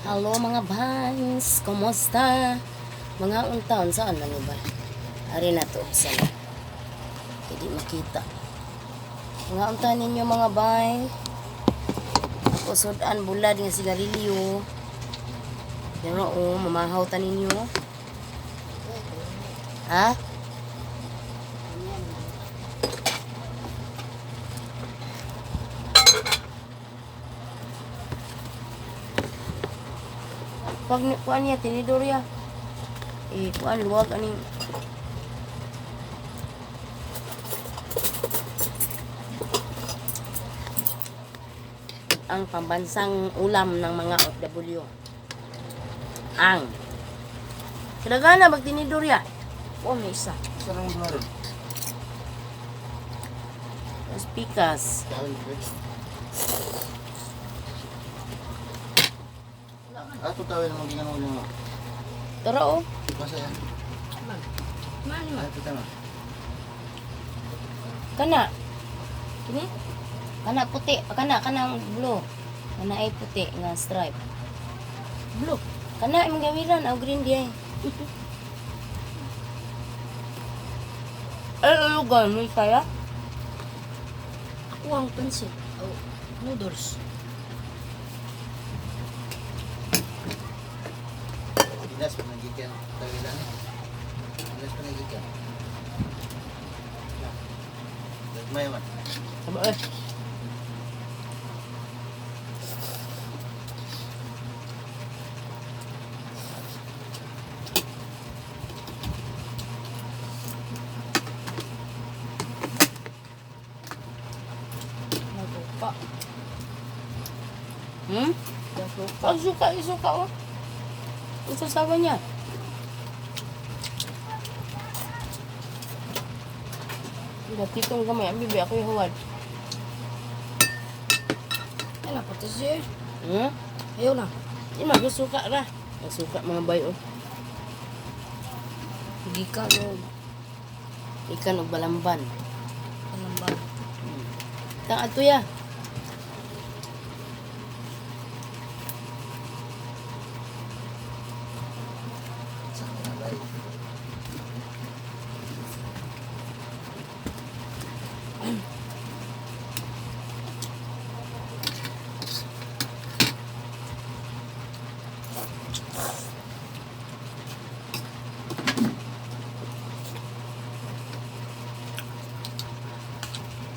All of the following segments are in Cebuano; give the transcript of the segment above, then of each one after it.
Hello, mga bans! Kumusta? Mga untaon, saan man ba? Ari na to, sa na. Hindi makita. Mga untaon ninyo, mga bay. Ako sudan bulad nga sigarilyo. Pero oh, mamahaw ta ninyo. Ha? Pag kuan niya, tinidor ya. Eh, kuan, luwag aning. Ang pambansang ulam ng mga OFW. Ang. Kadagana, pag tinidor ya. Oh, may isa. Saan ang mga? Tapos pikas. Ah, ito tawin naman ginagawa mo. Tara oh. Basta yan. Ah, ito tama. Kana. Kini? Kana puti. Kana, kanang blue. Kana ay puti nga stripe. Blue. Kana imong gawiran aw green di ay. Ay, ulugan mo kaya? Ako ang pansit. Oh, noodles. Gilas pa nagikan. Tawin lang. Gilas pa nagikan. Nagmay man. Aba eh. Natuka. Hmm? Natuka. Ang suka, isuka oh. Isasawa niya. Gatitong gamay ang bibi ako yung huwad. Ay, napati siya. Hmm? Ayaw na. Di magsuka ra. Magsuka, mga bayo. Gikan o Ikan og balamban. panamban. Tang ato ya. Saan na ba?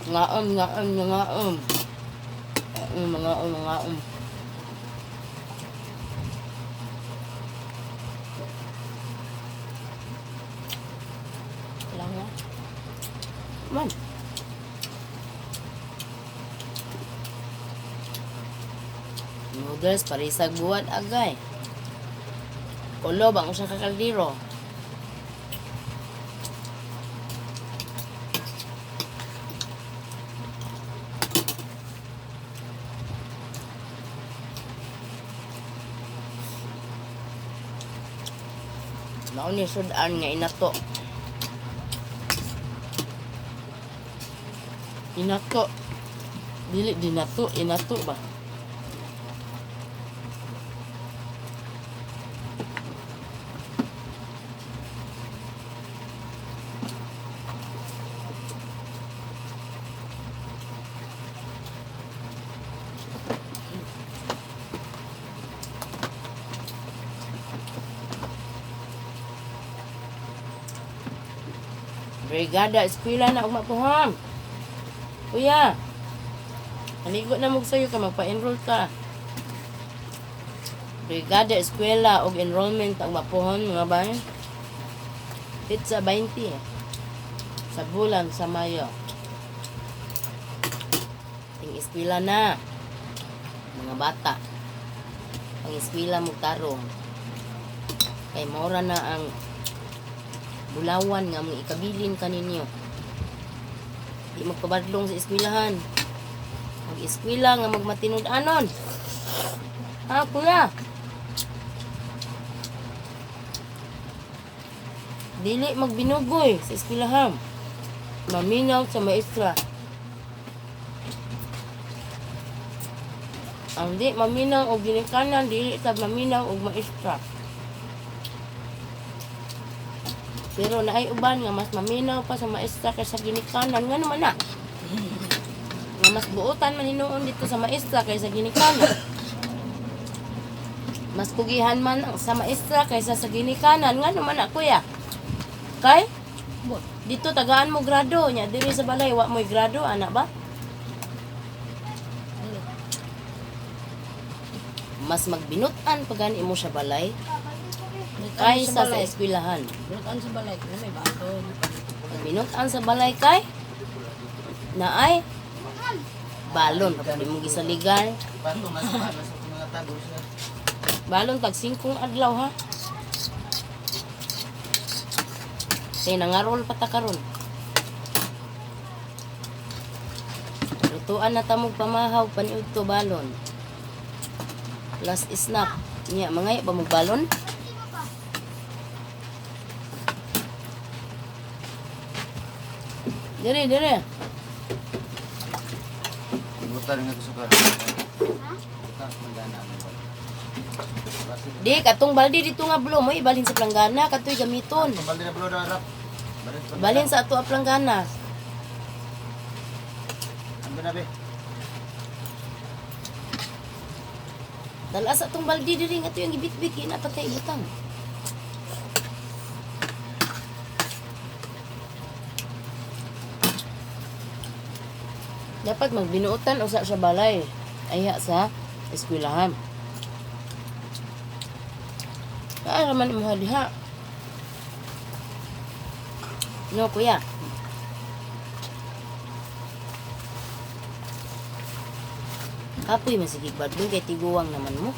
Ngaom, ngaom, ngaom. Mga ngaom. Wala nga. Man. Noodles, parisag buwan, agay. Kulob ang usa ka kaldero. Mao ni sudan nga inato. Inato. Dili dinato, inato ba? Brigada, eskwela na ugma puhon. Kuya, haligo na mo sayo ka, magpa-enroll ka. Brigada, eskwela, og enrollment ang mapuhon, mga bay. Pizza 20. Sa bulan sa Mayo. Ting eskwela na. Mga bata. Ang eskwela mo tarong. Kay maura na ang bulawan nga mong ikabilin kaninyo. Di magpabadlong sa eskwelahan. Mag-eskwela nga magmatinud-anon. Ha, kuya? Dili magbinugoy sa eskwelahan. Maminaw sa maestra. Ang di maminaw og ginikanan, dili ta maminaw og maestra. Pero naay uban nga mas maminaw pa sa maestra kaysa ginikanan, ngano man na? Nga mas buotan man hinuon dito sa maestra kaysa ginikanan. Mas kugihan man ang sa maestra kaysa sa ginikanan, ngano man na, kuya? Kay Bot. dito tagaan mo grado nya diri sa balay wa mo'y grado ana ba? Ano? Mas magbinutan pa gani mo sa balay Binutan sa kaysa sa balay. eskwelahan. Binutan sa balay. Kaya may bato. Binutan sa balay kay naay balon pag mo gisaligan. Pato, nasa nasa mga tago siya. Balon tag singkong adlaw ha. Kay nangarol pa ta karon. Lutuan na tamog pamahaw paniud to balon. Last snack. Nya mangay ba mo balon? Dire dire. Ibutan nga ko sa karon. Butang sa manggana. Di katong balde dito nga blo mo ibalhin sa planggana katoy gamiton. Balde na bro na rap. Balhin sa ato a planggana. Ando na be. Dala sa atong balde diri nga to yung gibitbit kay na patay ibutang. Dapat magbinuotan usa sa balay ayha sa eskwelahan. Kaara man imo diha. No, kuya. Kapoy masigig badlong kay tiguang naman mo.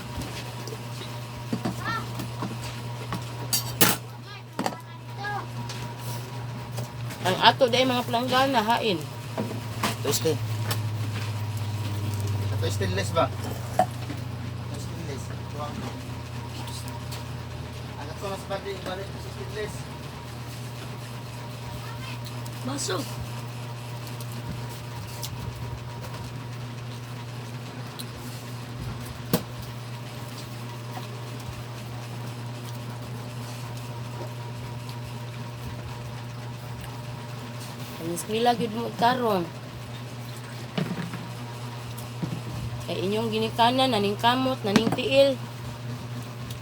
Ang ato dahil mga planggana hain. Ito stain. Ito stainless ba? Ito stainless. Ito ang. Agad ko mas balde, balik ko sa stainless. Baso. Ang eskwela gyud mo karon. Kay inyong ginikanan naning kamot, naning tiil,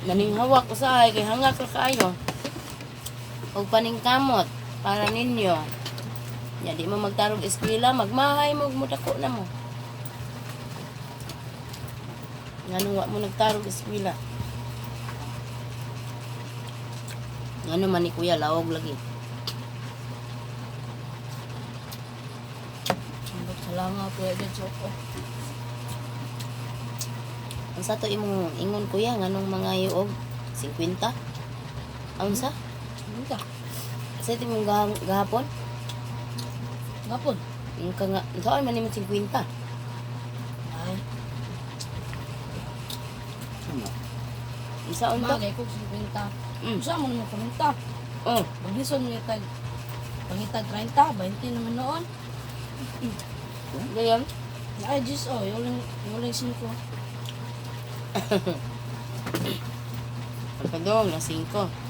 naning hawak usahay kay hangak ra kaayo. Og paningkamot para ninyo. Nya di mo magtarog eskwela, magmahay mo ug mudako na mo. Nganong wa mo nagtarog eskwela? Ngano man ni kuya lawog lagi. Ambot sa langa ko agad sa ko. Ang sa to imong ingon kuya nganong mga yuog 50? Ang sa? Ano ka? Sa ito imong gahapon? Gapon. Ang ka nga, saan man imong 50? Ay. Ano? Ang saon to? Bagay ko 50. Mm. Sa mo naman kuminta. Oh, Paglison mo itag pangitag 30, 20 naman noon. gayon. Ay, Diyos, oh, yung yung 5. Pagkadong na 5.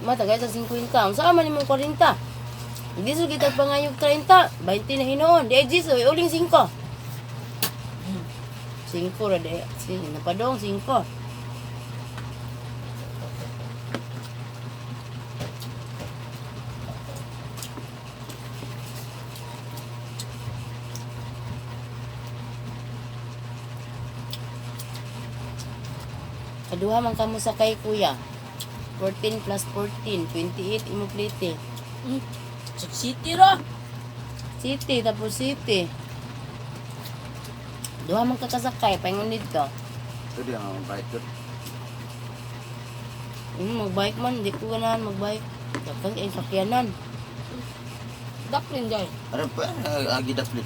Matagay sa 50. Ang saan man imong 40? Hindi so kita pangayog 30. 20 na hinuon. Di ay jiso, uling 5. 5 ra di. Sige, napadong 5. Kaduha man kamo sa kay kuya. 14 plus 14, 28 imo plate. Sa city ra. City, tapos city. Duha man ka kasakay, paingon dito. Ito di ang bike doon. Magbike man, di ko ganahan magbike. Dapat ay sakyanan. Daplin jay. Ano pa? Agi daplit.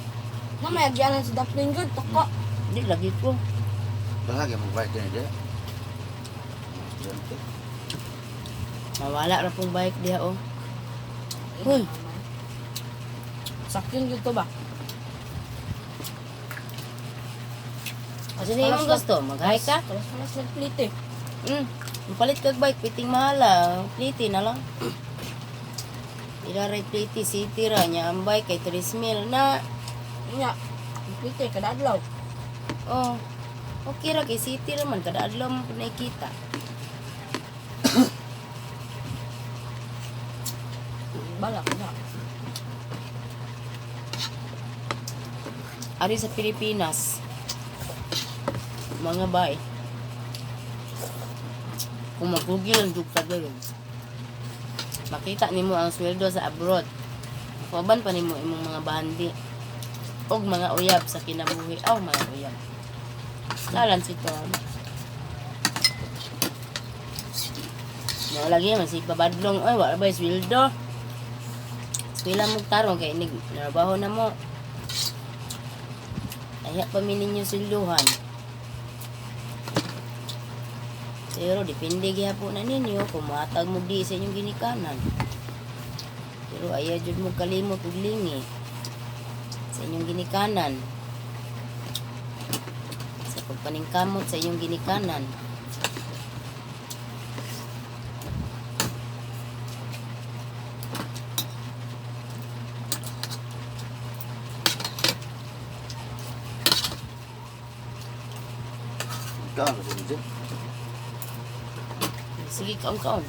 Na may agyanan sa Daplin gud, taka. Di lagi ko. Bahagi magbike din dia. Estudyante. Mawala ra pong bike diha oh. Huy, Sakyon gud to ba? Asa na imong gusto? Mag-hike ka? Kalas-kalas nagplite. Palit kag bike, piting mahala. Pliti na lang. Ila ray pliti city ra nya ang bike kay 3 mil na. Nya, plite kada adlaw. Oh. Okay ra kay city ra man kada adlaw mo pud nakita. Balak na. Ari sa Pilipinas, mga bay, kung magugil ang dugtag gayon, makita nimo ang sweldo sa abroad. Kauban pa nimo imong mga bahandi og mga uyab sa kinabuhi. Aw, mga uyab. Lalan si Tom. Mga lagi man si Babadlong, oy, wala ba sweldo? Eskwela mo tarong kay nig trabaho na mo. Kaya pa mi ninyo sweldohan. Pero depende gihapon na ninyo kung mohatag mo di sa inyong ginikanan. Pero ayaw jud mo kalimot og lingi sa inyong ginikanan. Sa pagpaningkamot sa inyong ginikanan. Ikaw ang kasi dyan. Sige, kaon-kaon.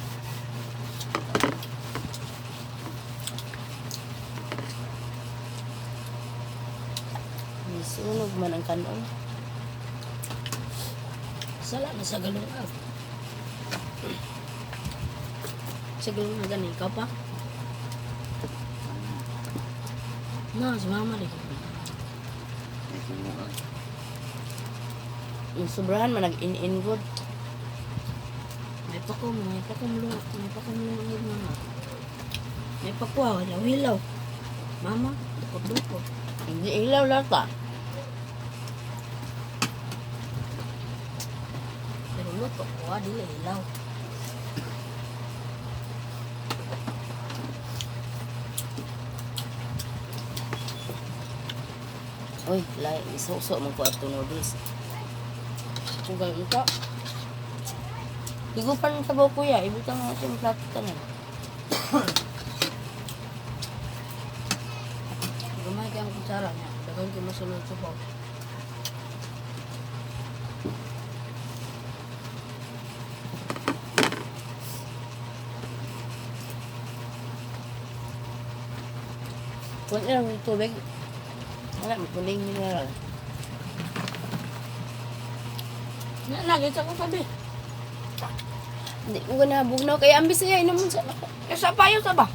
May sunog man ang kanon. Sala na sa galungan. Sa galungan gani ikaw pa? Na, si mama di. May kinuha. Yung sobrahan man nag-in-in good. May pakom luwag mama. May pakuha, hilaw-hilaw. Mama, dukot-dukot. Hindi ilaw lata. Pero luto ko, ah, dili hilaw. Uy, lai, isuso man ko ato noodles. Sugay unta. Higupan sa sabaw kuya, ibutang natin yung plato tanan. Gamay kay ang kutsara niya. Dagan kay masulod sa baw. Kung ilang yung tubig, wala, mapuling mineral. Na, nagit sa kong sabi. Hindi ko ganabog na. Kaya ambis niya, inom sa ako. Eh, sa payo sa ba?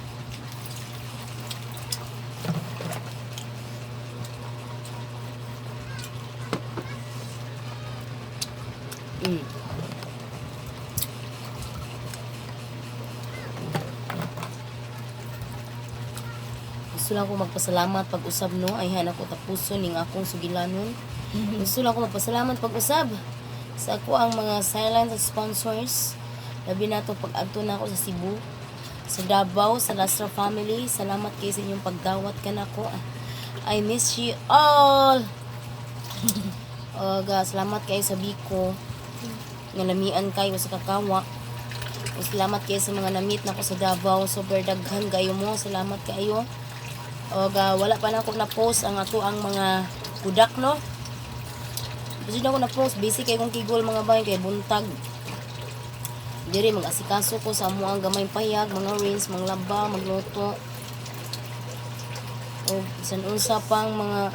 Gusto lang ko magpasalamat pag-usab no. Ay ako tapuson ning akong sugilanon. Gusto lang ko magpasalamat pag-usab sa ako ang mga silent sponsors. Labi na to pag-adto na ako sa Cebu, sa Davao, sa Lastra family. Salamat kayo sa inyong pagdawat kanako. I miss you all. Oga, salamat kayo sa Biko. Nga lamian kayo sa kakawa. Ug salamat kayo sa mga namit nako sa Davao. Super daghan kayo mo. Salamat kayo. Oga, wala pa na ako na-post ang ato ang mga kudak no. Gusto na ako na-post. Busy kay kong kigol mga bay kay buntag. Diri mag-asikaso ko sa amuang gamay payag, mga rinse, mga laba, magluto. O bisan unsa pang mga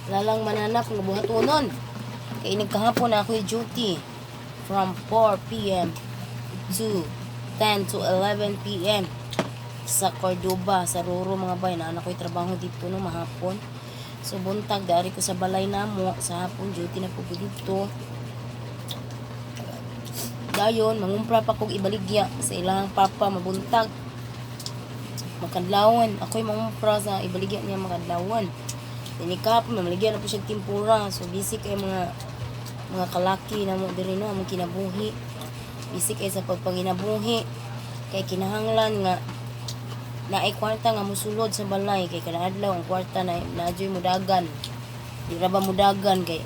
lalang mananap nga buhatonon. Kay nagkahapon na ako'y duty from 4 p.m. to 10 to 11 p.m. sa Cordoba, sa Roro mga bay, na ako'y trabaho dito no mahapon. So buntag dari ko sa balay namo sa hapon duty na po ko dito. Dayon mangumpra pa kog ibaligya sa ilang papa mabuntag. Makadlawon, ako'y mangumpra sa ibaligya niya makadlawon. Dinikap, mamaligya na po siya timpura. So busy kay mga kalaki na mo diri no among kinabuhi. Busy kay sa pagpanginabuhi. Kay kinahanglan nga naay kwarta nga musulod sa balay kay kada adlaw ang kwarta na naadyoy mudagan. Di ra ba mudagan kay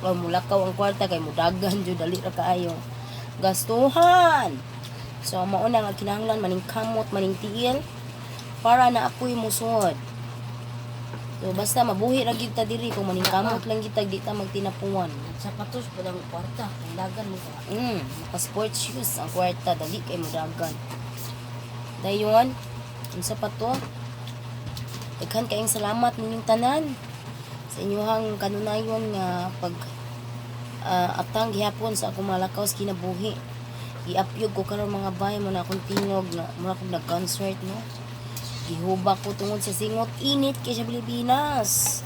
O mulakaw ang kwarta kay mudagan jud, dali ra kaayo gastuhan. So mao na nga kinahanglan maningkamot, maningtiil para na apoy musod. So basta mabuhi ra gyud ta diri kung maningkamot lang gyud ta, di ta magtinapuan. Sapatos pa lang kwarta. Ang dagan mo ka. Maka sport shoes ang kwarta, dali kay mudagan. Dayon, unsa pa to? Daghan kayong salamat ninyong tanan sa inyuhang kanunayon nga pag atang gihapon sa akong malakaw sa kinabuhi. Giapyog ko karon, mga bay, mo na akong tingog na mura kog nag-concert, no. Gihuba ko tungod sa singot, init kay sa Pilipinas.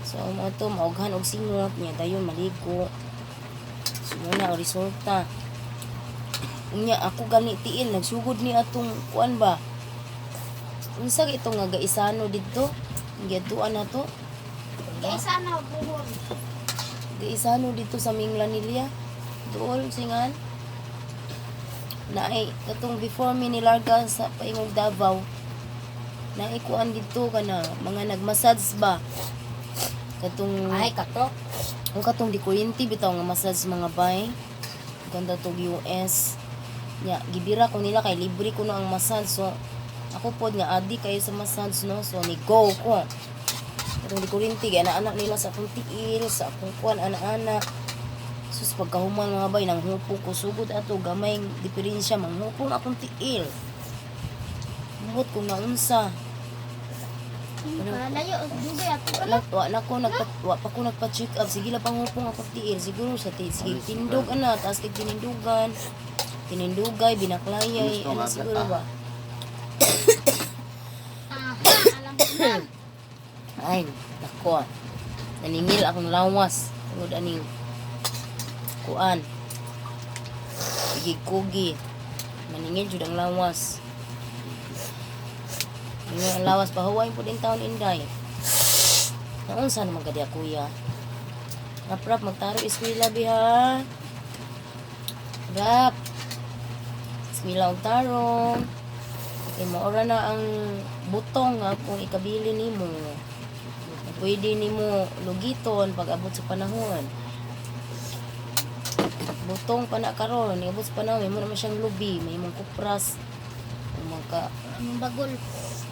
So mo to maughan og singot niya, dayon maligo. So muna ang resulta. Unya ako gani tiil nagsugod ni atong kuan ba. Unsa kay itong nga gaisano didto? Giadtuan na to. Kaysa na buhol. Gaisano didto sa Mingla nilya. Dool singan. Naay katong before mi nilarga sa paingog Davao. Naay kuan didto kana mga nagmassage ba. Katong Ay, kato. Ang katong di kuryente bitaw nga massage, mga bay. Ganda tog US. Nya gibira ko nila kay libre ko na ang massage. So ako pod nga adik kayo sa massage, no. So ni go ko. Katong di kuryente kay anak nila sa akong tiil, sa akong kuan, ana-ana. Sus, pagkahuman, mga bay, nang hupo ko sugod ato gamay diferensya, manghupong akong tiil. Muot kung naunsa. Layo, dugay ato ka Wala, wa na ko nagpa, wa pa ko nagpa-check up. Sige lang pangupong ako tiil. Siguro sa tiil. Sige, tindog ana, taas kay tinindugan. Tinindugay, binaklayay, Gusto ano nga, siguro ah. ba? Aha, alam ko na. Ay, nako. Naningil akong lawas. Tungod aning kuan. Igig-kugi. Maningil jud ang lawas. Maningil ang lawas. Pahuway po din taon, inday. Naunsa naman ka diya, kuya? Rap, rap, magtaro eskwela, biha. Rap. Eskwela og tarong. Kay maora na ang butong nga kung ikabili nimo. Pwede nimo lugiton pag abot sa panahon. Butong pa na karon, iabot sa panahon, may mo naman siyang lubi, may imong kupras, imong ka, Imong bagol.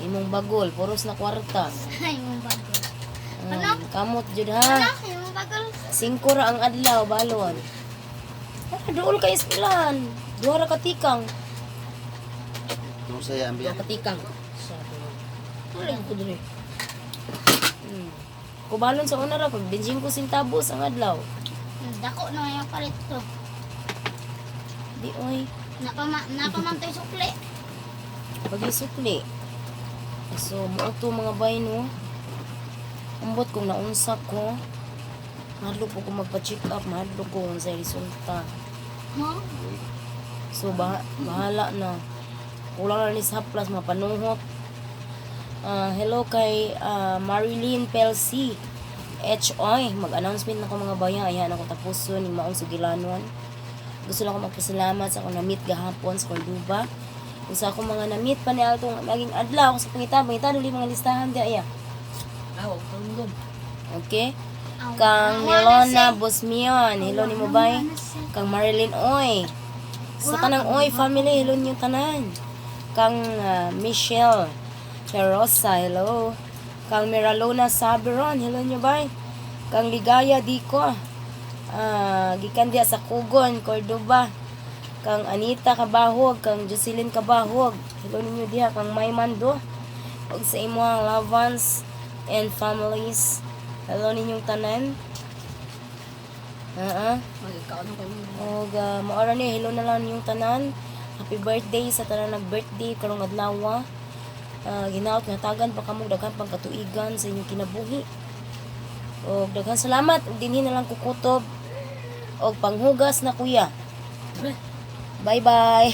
imong bagol, puros na kwarta. Ay, imong bagol. Kamot jud ha. Ano? Imong bagol. Singko ra ang adlaw balon. Ah, duol kay eskwelahan. Duha ra ka tikang. Kung saya ang biya. Katikang. Wala ko diri. Kubalon sa una ra pag 25 centavos ang adlaw. Dako na yung palit to. Di oy, Napamantay sukli. pagisukli. So mo to, mga bay, no. Ambot kung naunsa ko. Mahadlok po ko magpa-check up, mahadlok ko kung sa resulta. Huh? So bahala na. Kulang na ni sa plus mapanuhot. Ah, hello kay Marilyn Pelsi. HI, mag-announcement na ko, mga bayan. Ayan ako tapuson ni maong sugilanon. Gusto lang ko magpasalamat sa akong na-meet gahapon sa Cordoba. Kung sa akong mga na-meet pa ni altong maging adlaw ako sa pangita, pangita duli mga listahan di aya. Ah, wag tungod. Okay? Kang Melona Bosmion, hello ni mo bay. Kang Marilyn Oy. Sa tanang Oy family, hello niyo tanan. Kang Michelle Cherosa, hello. Kang Miralona Saberon, hello niyo bay. Kang Ligaya Diko. Gikan diya sa Kugon, Cordoba. Kang Anita Kabahog, kang Jocelyn Kabahog. Hello ninyo diha, kang Maymando. Ug sa imong loved ones and families. Hello ninyong tanan. Oo. Magkaon ko mo. Og maora ni, hello na lang ninyong tanan. Happy birthday sa tanan nag-birthday karong adlaw. Ginaot nga tagan pa kamo daghan pang katuigan sa inyong kinabuhi. Og daghan salamat ug dinhi na lang kukutob og panghugas na, kuya. Bye bye.